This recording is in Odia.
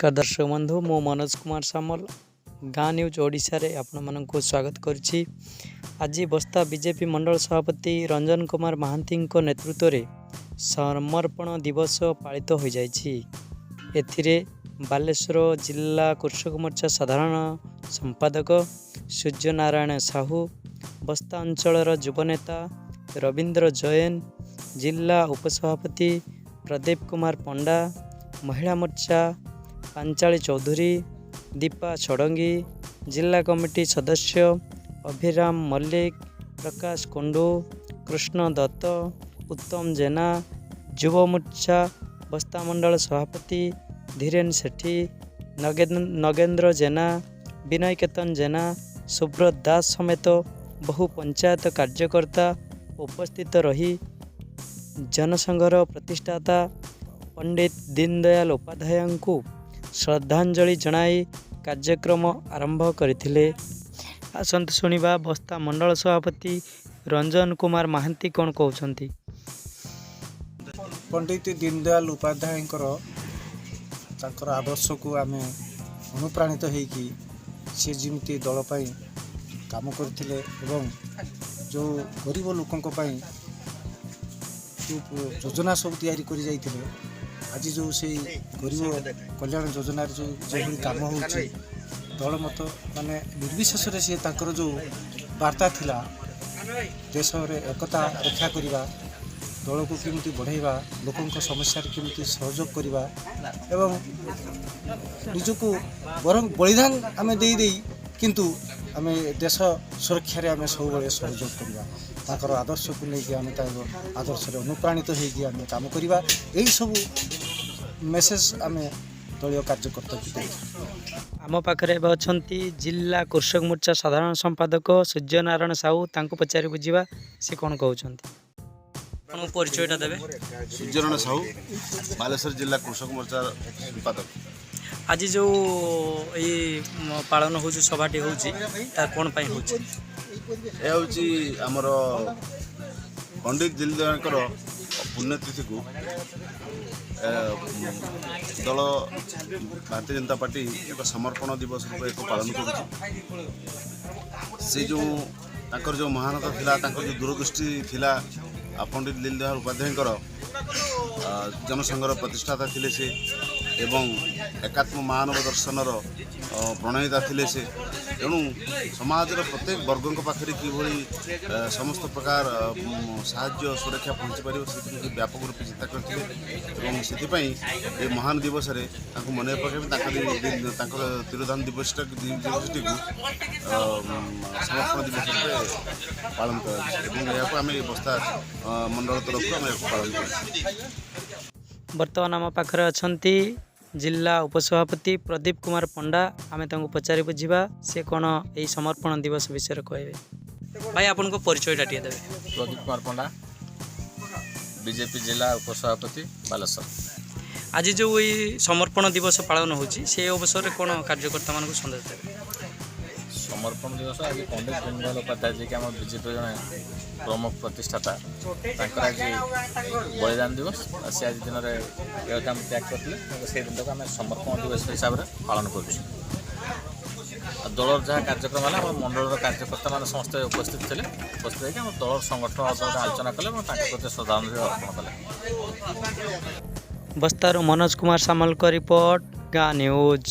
ନମସ୍କାର ଦର୍ଶକ ବନ୍ଧୁ, ମୁଁ ମନୋଜ କୁମାର ସାମଲ, ଗାଁ ନ୍ୟୁଜ୍ ଓଡ଼ିଶାରେ ଆପଣମାନଙ୍କୁ ସ୍ୱାଗତ କରୁଛି। ଆଜି ବସ୍ତା ବିଜେପି ମଣ୍ଡଳ ସଭାପତି ରଞ୍ଜନ କୁମାର ମହାନ୍ତିଙ୍କ ନେତୃତ୍ୱରେ ସମର୍ପଣ ଦିବସ ପାଳିତ ହୋଇଯାଇଛି। ଏଥିରେ ବାଲେଶ୍ୱର ଜିଲ୍ଲା କୃଷକ ମୋର୍ଚ୍ଚା ସାଧାରଣ ସମ୍ପାଦକ ସୂର୍ଯ୍ୟନାରାୟଣ ସାହୁ, ବସ୍ତା ଅଞ୍ଚଳର ଯୁବନେତା ରବୀନ୍ଦ୍ର ଜୈନ, ଜିଲ୍ଲା ଉପସଭାପତି ପ୍ରଦୀପ କୁମାର ପଣ୍ଡା, ମହିଳା ମୋର୍ଚ୍ଚା ପାଞ୍ଚାଳି ଚୌଧୁରୀ, ଦୀପା ଷଡ଼ଙ୍ଗୀ, ଜିଲ୍ଲା କମିଟି ସଦସ୍ୟ ଅଭିରାମ ମଲ୍ଲିକ, ପ୍ରକାଶ କୁଣ୍ଡୁ, କୃଷ୍ଣ ଦତ୍ତ, ଉତ୍ତମ ଜେନା, ଯୁବ ମୋର୍ଚ୍ଚା ବସ୍ତା ମଣ୍ଡଳ ସଭାପତି ଧୀରେନ ସେଠୀ, ନଗେନ୍ଦ୍ର ଜେନା, ବିନୟ କେତନ ଜେନା, ସୁବ୍ରତ ଦାସ ସମେତ ବହୁ ପଞ୍ଚାୟତ କାର୍ଯ୍ୟକର୍ତ୍ତା ଉପସ୍ଥିତ ରହି ଜନସଂଘର ପ୍ରତିଷ୍ଠାତା ପଣ୍ଡିତ ଦୀନଦୟାଲ ଉପାଧ୍ୟାୟଙ୍କୁ ଶ୍ରଦ୍ଧାଞ୍ଜଳି ଜଣାଇ କାର୍ଯ୍ୟକ୍ରମ ଆରମ୍ଭ କରିଥିଲେ। ଆସନ୍ତୁ ଶୁଣିବା ବସ୍ତା ମଣ୍ଡଳ ସଭାପତି ରଞ୍ଜନ କୁମାର ମହାନ୍ତି କ'ଣ କହୁଛନ୍ତି। ପଣ୍ଡିତ ଦୀନଦୟାଲ ଉପାଧ୍ୟାୟଙ୍କର ତାଙ୍କର ଆଦର୍ଶକୁ ଆମେ ଅନୁପ୍ରାଣିତ ହେଇକି ସେ ଯେମିତି ଦଳ ପାଇଁ କାମ କରିଥିଲେ ଏବଂ ଯେଉଁ ଗରିବ ଲୋକଙ୍କ ପାଇଁ ଯେଉଁ ଯୋଜନା ସବୁ ତିଆରି କରି ଯାଇଥିଲେ, ଆଜି ଯେଉଁ ସେଇ ଗରିବ କଲ୍ୟାଣ ଯୋଜନାରେ ଯେଉଁ ଯେଭଳି କାମ ହେଉଛି, ଦଳମତ ମାନେ ନିର୍ବିଶେଷରେ ସିଏ ତାଙ୍କର ଯେଉଁ ବାର୍ତ୍ତା ଥିଲା, ଦେଶରେ ଏକତା ରକ୍ଷା କରିବା, ଦଳକୁ କେମିତି ବଢ଼ାଇବା, ଲୋକଙ୍କ ସମସ୍ୟାରେ କେମିତି ସହଯୋଗ କରିବା ଏବଂ ନିଜକୁ ବରଂ ବଳିଦାନ ଆମେ ଦେଇ ଦେଇ କିନ୍ତୁ ଆମେ ଦେଶ ସୁରକ୍ଷାରେ ଆମେ ସବୁବେଳେ ସହଯୋଗ କରିବା, ତାଙ୍କର ଆଦର୍ଶକୁ ନେଇକି ଆମେ ତାଙ୍କ ଆଦର୍ଶରେ ଅନୁପ୍ରାଣିତ ହେଇକି ଆମେ କାମ କରିବା, ଏହିସବୁ ମେସେଜ ଆମେ ଦଳୀୟ କାର୍ଯ୍ୟକର୍ତ୍ତାକୁ ଦେଇଛୁ। ଆମ ପାଖରେ ଏବେ ଅଛନ୍ତି ଜିଲ୍ଲା କୃଷକ ମୋର୍ଚ୍ଚା ସାଧାରଣ ସମ୍ପାଦକ ସୂର୍ଯ୍ୟନାରାୟଣ ସାହୁ। ତାଙ୍କୁ ପଚାରି ବୁଝିବା ସେ କ'ଣ କହୁଛନ୍ତି। ଆପଣଙ୍କ ପରିଚୟଟା ଦେବେ? ସୂର୍ଯ୍ୟନାରାୟଣ ସାହୁ, ବାଲେଶ୍ୱର ଜିଲ୍ଲା କୃଷକ ମୋର୍ଚ୍ଚା ସମ୍ପାଦକ। ଆଜି ଯେଉଁ ଏଇ ପାଳନ ହେଉଛି, ସଭାଟି ହେଉଛି, ତା କ'ଣ ପାଇଁ ହେଉଛି? ଏହା ହେଉଛି ଆମର ପଣ୍ଡିତ ଦୀନଦୟାଲଙ୍କର ପୁଣ୍ୟତିଥିକୁ ଦଳ ଭାରତୀୟ ଜନତା ପାର୍ଟି ଏକ ସମର୍ପଣ ଦିବସ ରୂପେ ଏକ ପାଳନ କରୁଛି। ସେ ଯେଉଁ ତାଙ୍କର ଯେଉଁ ମହାନତା ଥିଲା, ତାଙ୍କର ଯେଉଁ ଦୂରଦୃଷ୍ଟି ଥିଲା, ପଣ୍ଡିତ ଦୀନଦୟାଲ ଉପାଧ୍ୟାୟଙ୍କର ଜନସଂଘର ପ୍ରତିଷ୍ଠାତା ଥିଲେ ସେ ଏବଂ ଏକାତ୍ମ ମାନବ ଦର୍ଶନର ପ୍ରଣେତା ଥିଲେ ସେ। ତେଣୁ ସମାଜର ପ୍ରତ୍ୟେକ ବର୍ଗଙ୍କ ପାଖରେ କିଭଳି ସମସ୍ତ ପ୍ରକାର ସାହାଯ୍ୟ ସୁରକ୍ଷା ପହଞ୍ଚି ପାରିବ, ସେଥିପାଇଁ ବ୍ୟାପକ ରୂପେ ଚିନ୍ତା କରିଥିଲେ ଏବଂ ସେଥିପାଇଁ ଏ ମହାନ ଦିବସରେ ତାଙ୍କୁ ମନେ ପକାଇବା, ତାଙ୍କର ତିରୋଧାନ ଦିବସଟିକୁ ସମର୍ପଣ ଦିବସ ରୂପେ ପାଳନ କରାଯାଉଛି ଏବଂ ଏହାକୁ ଆମେ ବସ୍ତା ମଣ୍ଡଳ ତରଫରୁ ଆମେ ଏହାକୁ ପାଳନ କରୁଛୁ। ବର୍ତ୍ତମାନ ଆମ ପାଖରେ ଅଛନ୍ତି ଜିଲ୍ଲା ଉପସଭାପତି ପ୍ରଦୀପ କୁମାର ପଣ୍ଡା। ଆମେ ତାଙ୍କୁ ପଚାରି ବୁଝିବା ସେ କ'ଣ ଏହି ସମର୍ପଣ ଦିବସ ବିଷୟରେ କହିବେ। ଭାଇ, ଆପଣଙ୍କ ପରିଚୟଟା ଟିକେ ଦେବେ? ପ୍ରଦୀପ କୁମାର ପଣ୍ଡା, ବିଜେପି ଜିଲ୍ଲା ଉପସଭାପତି, ବାଲେଶ୍ୱର। ଆଜି ଯେଉଁ ଏଇ ସମର୍ପଣ ଦିବସ ପାଳନ ହେଉଛି, ସେ ଅବସରରେ କ'ଣ କାର୍ଯ୍ୟକର୍ତ୍ତାମାନଙ୍କୁ ସନ୍ଦେଶ ଦେବେ? ସମର୍ପଣ ଦିବସ ଆଜି ପଣ୍ଡିତ ଦୀନଦୟାଲ ଉପାଧ୍ୟାୟ, ଯିଏକି ଆମ ବିଜେପିର ଜଣେ ପ୍ରମୁଖ ପ୍ରତିଷ୍ଠାତା, ତାଙ୍କର ଆଜି ବଳିଦାନ ଦିବସ ଆଉ ସେ ଆଜି ଦିନରେ ଇହଧାମ ତ୍ୟାଗ କରିଥିଲେ। ତେଣୁ ସେଇ ଦିନଟାକୁ ଆମେ ସମର୍ପଣ ଦିବସ ହିସାବରେ ପାଳନ କରୁଛୁ। ଆଉ ଦଳର ଯାହା କାର୍ଯ୍ୟକ୍ରମ ହେଲା, ଆମ ମଣ୍ଡଳର କାର୍ଯ୍ୟକର୍ତ୍ତାମାନେ ସମସ୍ତେ ଉପସ୍ଥିତ ଥିଲେ। ଉପସ୍ଥିତ ହେଇକି ଆମ ଦଳର ସଂଗଠନ ଆଲୋଚନା କଲେ ଏବଂ ତାଙ୍କ ପ୍ରତି ଶ୍ରଦ୍ଧାଞ୍ଜଳି ଅର୍ପଣ କଲେ। ବସ୍ତାରୁ ମନୋଜ କୁମାର ସାମଲଙ୍କ ରିପୋର୍ଟ, ଗାଁ ନ୍ୟୁଜ୍।